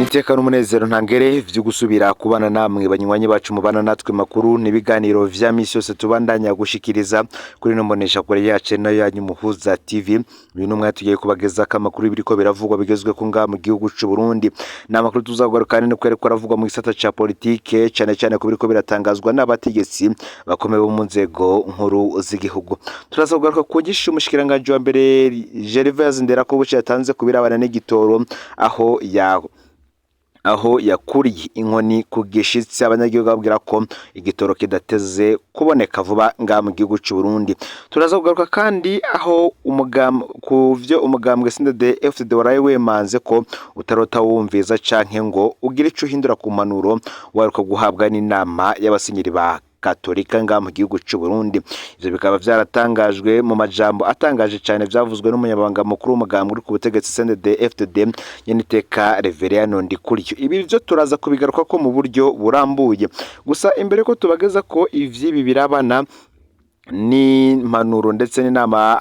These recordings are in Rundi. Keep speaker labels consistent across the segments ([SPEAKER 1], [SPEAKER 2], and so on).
[SPEAKER 1] Niteka n'umunezero ntangere vyo gusubira kubana namwe banywanyi bacu mubana natwe makuru n'ibiganiro vya misi yose tubandanya gushikiriza kuri no mbonesha kure yacu nayo yanyu Muhuza TV. Uyu numwe tugiye kubageza ko amakuru biriko biravugwa bigezwe ko ngaha mu gihugu c'u Burundi. Ni amakuru tuzagaruka no kwereka aravugwa mu gisata ca politike, cane cane ko biriko biratangazwa n'abategetsi bakomeye bo mu nzego nkuru z'igihugu. Turaza kugaruka ku nyigisho umushikiranganji wa mbere Gervais Nderakobuca yatanze ku birabana n'igitoro, aho yakuriye inkoni ku gishitsi abanyagihugu, babwira ko igitoro kidateze kuboneka vuba ngaha mu gihugu c'u Burundi. Turaza kugaruka kandi aho umugam ku vyo umugambwe CNDD FDD waraye wemanze ko utarota wumviza canke ngo ugire ico uhindura ku mpanuro waruka guhabwa n'inama y'abasenyeri ba Katolika ngaha mu gihugu c'u Burundi. Ivyo bikaba vyaratangajwe mu majambo atangaje cane vyavuzwe n'umunyamabanga mukuru w'umugambwe uri ku butegetsi CNDD FDD, nyeniteka Reverien Ndikuriyo. Ibi vyo turaza kubigaruka ko mu buryo burambuye. Gusa imbere ko tubageza ko ivy'ibi birabana n'impanuro ndetse n'inama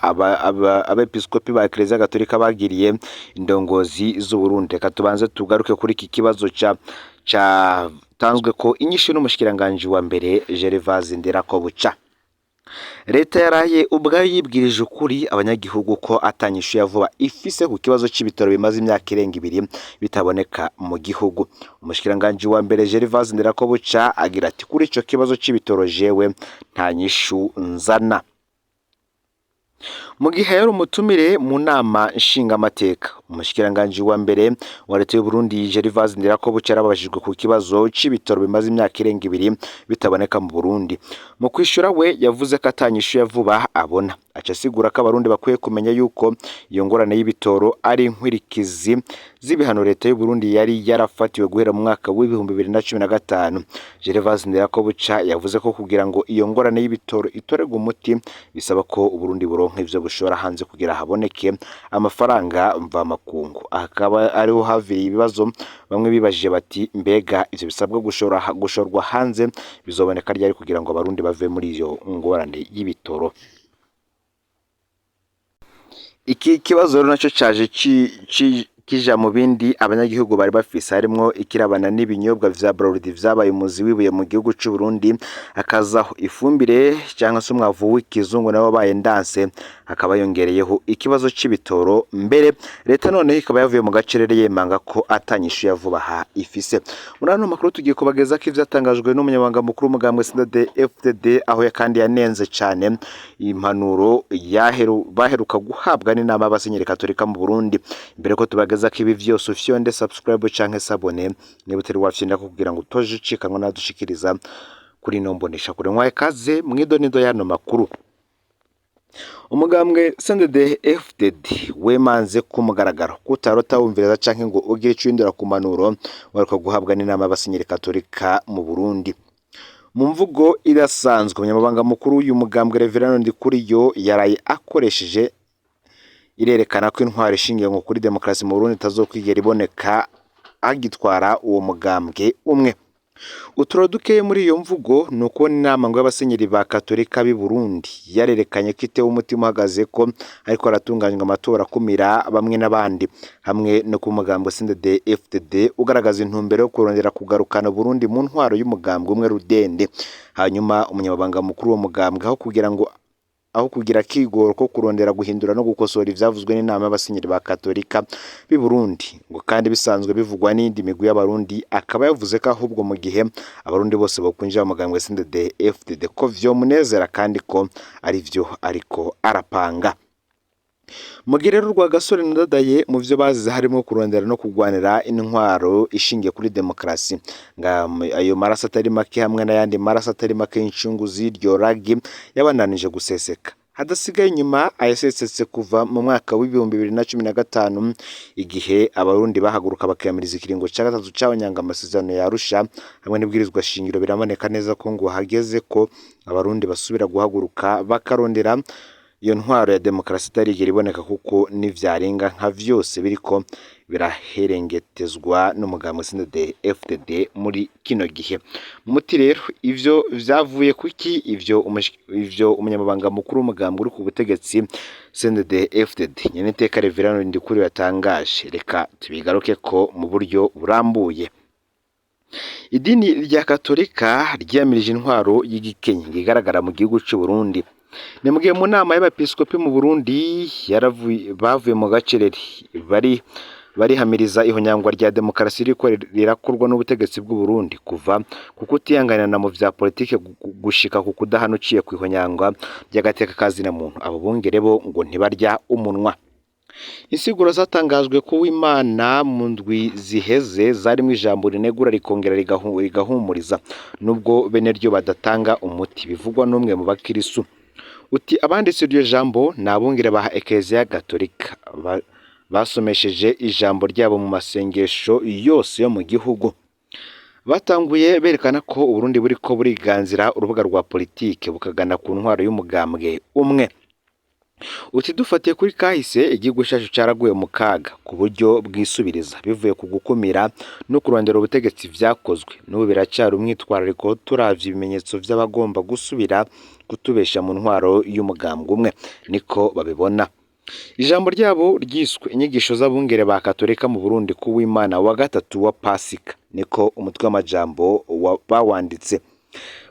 [SPEAKER 1] abepiskopi ba Eklezia Gatolika bagiriye indongozi z'u Burundi, reka tubanze tugaruke kuri iki kibazo ca catanzwe ko inyishu n'umushikiranganji wa mbere Gervais Nderakobuca. Leta yaraye ubwayo yibwirije ukuri abanyagihugu ko atanyishu ya vuba ifise ku kibazo c'ibitoro bimaze imyaka irenga 2 bitaboneka mu gihugu. Umushikiranganji wa mbere Gervais Nderakobuca agira ati: "Kuri ico kibazo c'ibitoro jewe nta nyishu nzana." Mu gihe yari umutumire mu nama nshingamateka, umushikiranganji wa mbere wa leta y'u Burundi Gervais Nderakobuca yarabajijwe ku kibazo c'ibitoro bimaze imyaka irenga 2 bitaboneka mu Burundi. Mu kwishura we yavuze ko atanyishu ya vuba abona, aca asigura ko abarundi bakwiye kumenya yuko iyo ngorane y'ibitoro ari inkwirikizi z'ibihano leta y'u Burundi yari yarafatiwe guhera mu mwaka w'2015. Gervais Nderakobuca yavuze ko kugira ngo iyo ngorane y'ibitoro itorerwe umuti bisaba ko Uburundi buronka ivyo bushora hanze kugira haboneke amafaranga mvamakungu. Aha akaba ariho haviye ibibazo bamwe bibajije bati: "Mbega ivyo bisabwa gushora gushorwa hanze bizoboneka ryari kugira ngo abarundi bave muri iyo ngorane y'ibitoro?" Iki kibazo rero naco caje kija mu bindi abanyagihugu bari bafise, harimwo ikirabana n'ibinyobwa vya Brarudi vyabaye umuzi w'ibuye mu gihugu c'u Burundi, hakazaho ifumbire cyangwa se umwavu w'ikizungu nawo wabaye ndanse, hakaba yongereyeho ikibazo c'ibitoro. Mbere leta noneho ikaba yavuye mu gacerere yemanga ko atanyishu ya vuba aha ifise. Muri ano makuru tugiye kubageza ko ivyatangajwe n'umunyamabanga mukuru w'umugambwe CNDD FDD, aho kandi yanenze cane impanuro baheruka guhabwa n'inama y'abasenyeri katolika mu Burundi. Imbere ko tubageza ko ibi vyose, ufyonde subscribe canke s'abonner niba utari wafyonda, kugira ngo utoje ucikanwa nadushikiriza kuri ino mbonesha kure. Mwaye kaze mwidonido y'ano makuru. Umugambwe CNDD FDD wemanze ku mugaragaro kutarota wumviriza canke ngo ugire ico uhindura ku mpanuro waruka guhabwa n'inama y'abasenyeri katolika mu Burundi. Mu mvugo idasanzwe umunyamabanga mukuru w'uyu mugambwe Reverend Ndikuriyo yaraye akoresheje irerekana ko intwaro ishingiye ngo kuri demokarasi mu Burundi itazokwigera iboneka agitwara uwo mugambwe umwe. Uturo dukeya muri iyo mvugo ni ukubona inama ngo y'abasenyeri ba Katolika b'i Burundi yarerekanye ko itewe umutima uhagaze ko ariko haratunganywa amatora akumira bamwe n'abandi, hamwe no ku mugambwe CNDD FDD ugaragaza intumbero yo kurondera kugarukana Burundi mu ntwaro y'umugambwe umwe rudende. Hanyuma umunyamabanga mukuru w'uwo mugambwe, aho kugira akigoro ko kurondera guhindura no gukosora ivyavuzwe n'inama y'abasenyeri ba Katolika b'i Burundi, ngo kandi bisanzwe bivugwa n'iyindi migwi y'abarundi, akaba yavuze ko ahubwo mu gihe abarundi bose bokwinjira mu mugambwe CNDD FDD ko vyomunezera kandi ko arivyo ariko arapanga. Mu gihe rero Rwagasore na Ndadaye mu vyo bazize harimwo kurondera no kugwanira intwaro ishingiye kuri demokarasi, nga ayo maraso atari make hamwe n'ayandi maraso atari make y'incungu z'iryo ragi yabandanije guseseka hadasigaye inyuma ayasesetse kuva mu mwaka w'2015, igihe abarundi bahaguruka bakiyamiriza ikiringo ca gatatu c'abanyanga amasezerano ya Arusha hamwe n'ibwirizwa shingiro. Biraboneka neza ko ngo hageze ko abarundi basubira guhaguruka bakarondera iyo ntwaro ya demokarasi itarigera iboneka, kuko n'ivyarenga nka vyose biriko biraherengetezwa n'umugambwe CNDD-FDD muri kino gihe. Muti rero ivyo vyavuye kuki? Ivyo umunyamabanga mukuru w'umugambwe uri ku butegetsi CNDD-FDD nyeniteka Reverien Ndikuriyo yatangaje, reka tubigarukeko mu buryo burambuye. Idini rya Katolika ryiyamirije intwaro y'igikenye igaragara mu gihugu c'u Burundi. Ni mugihe mu nama y'abepiskopi mu Burundi bavuye mu gacerere bari barihamiriza ihonyangwa rya demokarasi ririko rirakorwa n'ubutegetsi bw'u Burundi, kuva ku kutihanganirana mu vya politike gushika ku kudahana uciye kw'ihonyangwa ry'agateka ka zina muntu. Abo bungere bo ngo ntibarya umunwa. Insiguro zatangajwe ku w'Imana mu ndwi ziheze zarimwo ijambo rinegura rikongera rigahumuriza, nubwo bene ryo badatanga umuti, bivugwa n'umwe mu bakirisu. Uti abanditse iryo jambo ni abungere ba Ekereziya Gatolika basomesheje ijambo ryabo mu masengesho yose yo mu gihugu. Batanguye berekana ko Uburundi buriko buriganzira urubuga rwa politike bukagana ku ntwaro y'umugambwe umwe. Uti dufatiye kuri kahise, igihugu cacu caraguye mu kaga ku buryo bwisubiriza bivuye ku gukumira no kurondera ubutegetsi vyakozwe. N'ubu biracari umwitwarariko turavye ibimenyetso vy'abagomba gusubira kutubesha mu ntwaro y'umugambwe umwe, niko babibona. Ijambo ryabo ryiswe inyigisho z'abungere ba Katolika mu Burundi ku w'Imana wa gatatu wa Pasika, niko umutwe w'amajambo bawanditse.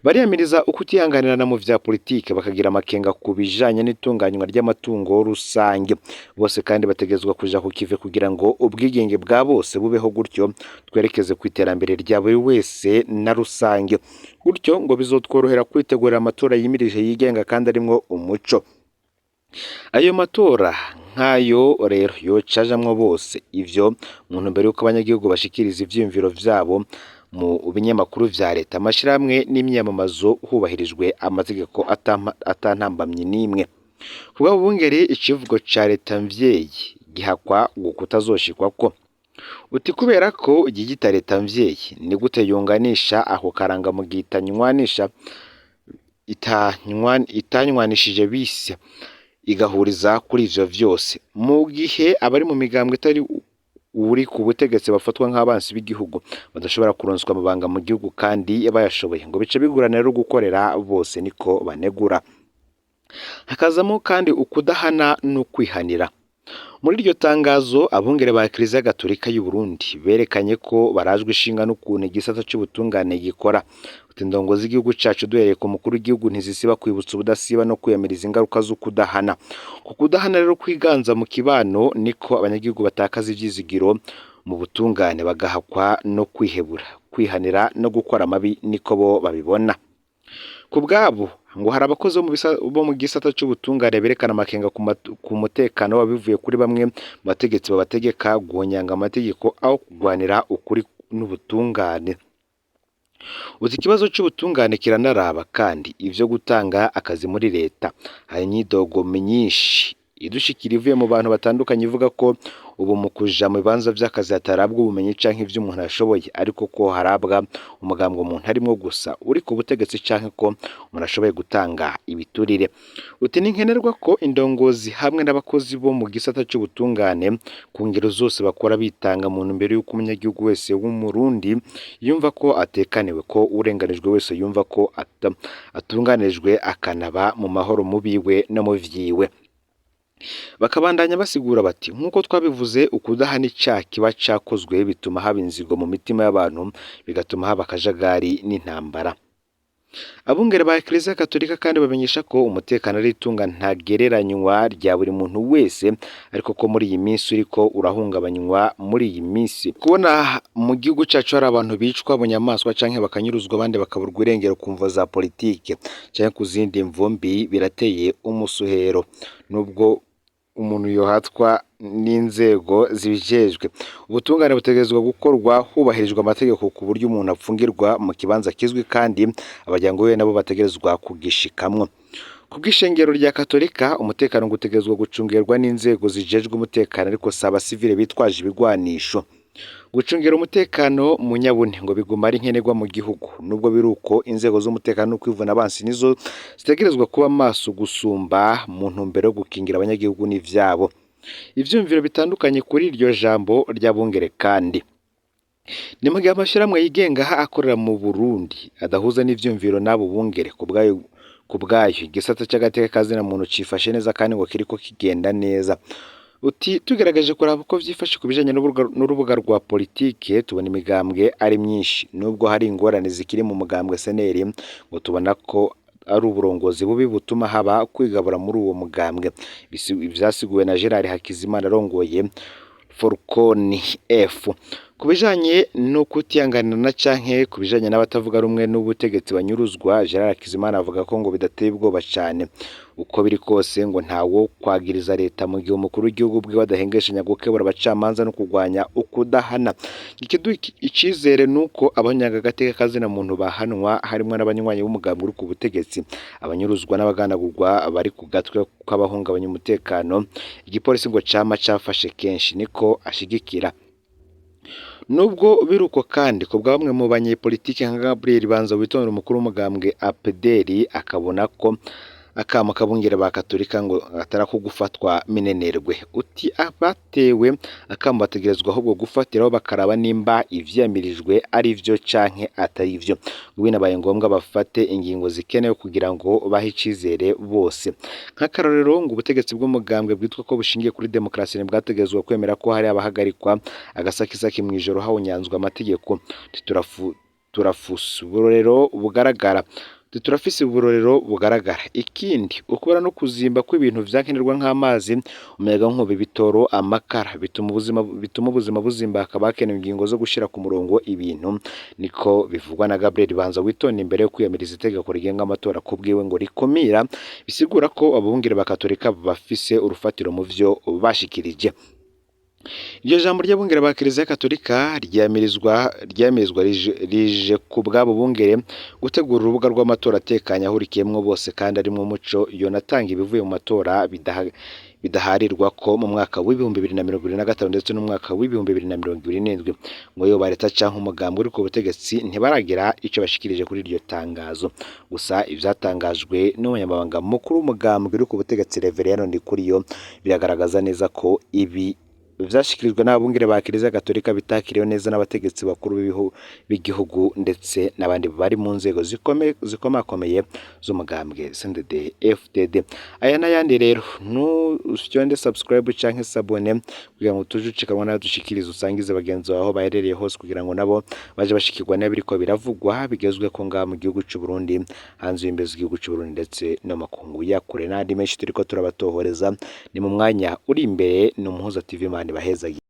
[SPEAKER 1] Bariyamiriza ukutihanganirana mu vya politike, bakagira amakenga ku bijanye n'itunganywa ry'amatungo rusange. Bose kandi bategerezwa kuja ku kive kugira ngo ubwigenge bwa bose bubeho, gutyo twerekeze ku iterambere rya buri wese na rusange. Gutyo ngo bizotworohera kwitegurira amatora yimirije yigenga kandi arimwo umuco. Ayo matora nk'ayo rero yoca ajamwo bose, ivyo mu ntumbero y'uko abanyagihugu bashikiriza ivyiyumviro vyabo mu binyamakuru vya leta, amashirahamwe n'imyiyamamazo, hubahirijwe amategeko atantambamyi n'imwe. Kubw'abo bungere, icivugo ca leta mvyeyi gihakwa ngo kutazoshikwako. Uti kubera ko ryiyita leta mvyeyi, ni gute yunganisha ako karanga mu gihe itanywanishije bise igahuriza kuri ivyo vyose, mu gihe abari mu migambwe itari uri ku butegetsi bafatwa nk'abansi b'igihugu, badashobora kuronswa amabanga mu gihugu kandi bayashoboye, ngo bice bigorana rero gukorera bose, niko banegura. Hakazamo kandi ukudahana n'ukwihanira. Muri iryo tangazo, abungere ba Kiliziya Gatolika y'u Burundi berekanye ko barajwe ishinga n'ukuntu igisata c'ubutungane gikora. Uti indongo z'igihugu cacu duhereye ku mukuru w'igihugu ntizisiba kwibutsa ubudasiba no kwiyamiriza ingaruka z'ukudahana. Ku kudahana rero kwiganza mu kibano, niko abanyagihugu batakaza ivyizigiro mu butungane, bagahakwa no kwihebura, kwihanira no gukora amabi, niko bo babibona. Ku bwabo ngo hari abakozi bo mu gisata c'ubutungane berekana amakenga ku mutekano bivuye kuri bamwe mu bategetsi babategeka guhonyanga amategeko aho kugwanira ukuri n'ubutungane. Uti ikibazo c'ubutungane kiranaraba kandi ivyo gutanga akazi muri leta. Hari imyidogo myinshi idushikira ivuye mu bantu batandukanye ivuga ko ubu mu kuja mu bibanza vy'akazi hatarabwa ubumenyi canke ivyo umuntu ashoboye, ariko ko harabwa umugambwe umuntu arimwo gusa uri ku butegetsi, canke ko umuntu ashoboye gutanga ibiturire. Uti ni nkenerwa ko indongozi hamwe n'abakozi bo mu gisata c'ubutungane ku ngero zose bakora bitanga mu ntumbero y'uko umunyagihugu wese w'Umurundi yumva ko atekaniwe, ko urenganijwe wese yumva ko atunganirijwe, akanaba mu mahoro mu biwe no mu vyiwe. Bakabandanya basigura bati nk'uko twabivuze, ukudahana icaha kiba cakozwe bituma haba inzigo mu mitima y'abantu, bigatuma haba akajagari n'intambara. Abungere ba Kiliziya Gatolika kandi bamenyesha ko umutekano ari itunga ntagereranywa rya buri muntu wese, ariko ko muri iyi minsi uriko urahungabanywa. Muri iyi minsi kubona mu gihugu cacu hari abantu bicwa bunyamaswa canke bakanyuruzwa, abandi bakaburwa irengero ku mvo za politike canke ku zindi mvo mbi, birateye umusuhero, nubwo umuntu yohatwa n'inzego zibijejwe. Ubutungane butegerezwa gukorwa hubahirijwe amategeko, ku buryo umuntu apfungirwa mu kibanza kizwi kandi abaryango biwe nabo bategerezwa kugishikamwo. Ku bw'ishengero rya Katolika, umutekano ngo utegerezwa gucungerwa n'inzego zijejwe umutekano, ariko si abasivile bitwaje ibigwanisho. Gucungera umutekano mu nyabune ngo biguma ari nkenerwa mu gihugu, nubwo biri uko inzego z'umutekano no kwivuna abansi nizo zitegerezwa kuba maso gusumba mu ntumbero yo gukingira abanyagihugu n'ivyabo. Ivyumviro bitandukanye kuri iryo jambo ry'abungere kandi ni mu gihe amashirahamwe yigenga akorera mu Burundi adahuza n'ivyumviro n'abo bungere. Ku bwayo igisata c'agateka kazina muntu cifashe neza kandi ngo kiriko kigenda neza. Uti tugerageje kuraba uko vyifashe ku bijanye n'urubuga rwa politike, tubona imigambwe ari myinshi, nubwo hari ingorane zikiri mu mugambwe CNL, ngo tubona ko ari uburongozi bubi butuma haba kwigabura muri uwo mugambwe. Vyasiguwe na Gerard Hakizimana arongoye Forconi F. Ku bijanye no kutihanganirana canke ku bijanye n'abatavuga rumwe n'ubutegetsi banyuruzwa, Gerard Hakizimana avuga ko ngo bidateye ubwoba cane. Uko biri kose ngo ntawo kwagiriza leta mu gihe umukuru w'igihugu bwiwe adahengeshanya gukebura abacamanza no kurwanya ukudahana. Ikiduha icizere nuko abahonyanga agateka kazina muntu bahanwa, harimwo n'abanywanyi b'umugambwe uri ku butegetsi, abanyuruzwa n'abagandagurwa bari ku gatwe k'abahungabanya umutekano, igipolisi ngo cama cafashe kenshi, niko ashigikira. Nubwo biruko kandi, ku bwa bamwe mu banyepolitike nka Gabriel Banza witondera, umukuru w'umugambwe APDR, akabona ko akamo k'abungere ba Katolika ngo atari ako gufatwa minenerwe. Uti abatewe akamo bategerezwa ahubwo gufatiraho bakaraba nimba ivyiyamirijwe ari vyo canke atari vyo, binabaye ngombwa bafate ingingo zikenewe kugira ngo bahe icizere bose. Nk'akarorero, ngo ubutegetsi bw'umugambwe bwitwa ko bushingiye kuri demokarasi ntibwategerezwa kwemera ko hari abahagarikwa agasakisaki mw'ijoro hahonyanzwe amategeko. Turafuse uburorero bugaragara, turafise uburorero bugaragara. Ikindi, ukubura no kuzimba kw'ibintu vyankenerwa nk'amazi, umuyagankuba, ibitoro, amakara, bituma ubuzima buzimba, hakaba hakenewe ingingo zo gushira ku murongo ibintu, niko bivugwa na Gabriel Banza witonda imbere yo kwiyamiriza itegeko rigenga amatora kubwiwe ngo rikumira. Bisigura ko abungere ba Katolika bafise urufatiro mu vyo bashikirije. Iryo jambo ry'abungere ba Kiliziya Katolika ryamirizwa rije ku bw'abo bungere gutegura urubuga rw'amatora atekanye, ahurikiyemwo bose kandi arimwo umuco, yonatanga ibivuye mu matora bidaharirwa ko mu mwaka w'2025 ndetse n'umwaka w'2027. Ngo yoba leta canke umugambwe uri ku butegetsi ntibaragira ico bashikirije kuri iryo tangazo. Gusa ivyatangajwe n'umunyamabanga mukuru w'umugambwe uri ku butegetsi, Reverien Ndikuriyo, biragaragaza neza ko ibi vyashikirijwe n'abungere ba Kiliziya Gatolika bitakiriwe neza n'abategetsi bakuru b'igihugu ndetse n'abandi bari mu nzego zikomakomeye z'umugambwe CNDD FDD. Aya n'ayandi rero, nufyonde subscribe canke s'abonner kugira ngo tuje ucikanwa nayo dushikirize, usangize bagenzi bawe aho baherereye hose kugira ngo nabo baje bashikirwa n'ibiriko biravugwa bigezweko ngaha mu gihugu c'u Burundi, hanze y'imbibe z'igihugu c'u Burundi ndetse no makungu ya kure, n'andi menshi turiko turabatohoreza. Ni mu mwanya uri imbere. Ni Umuhuza TV, Imana ibahezagire.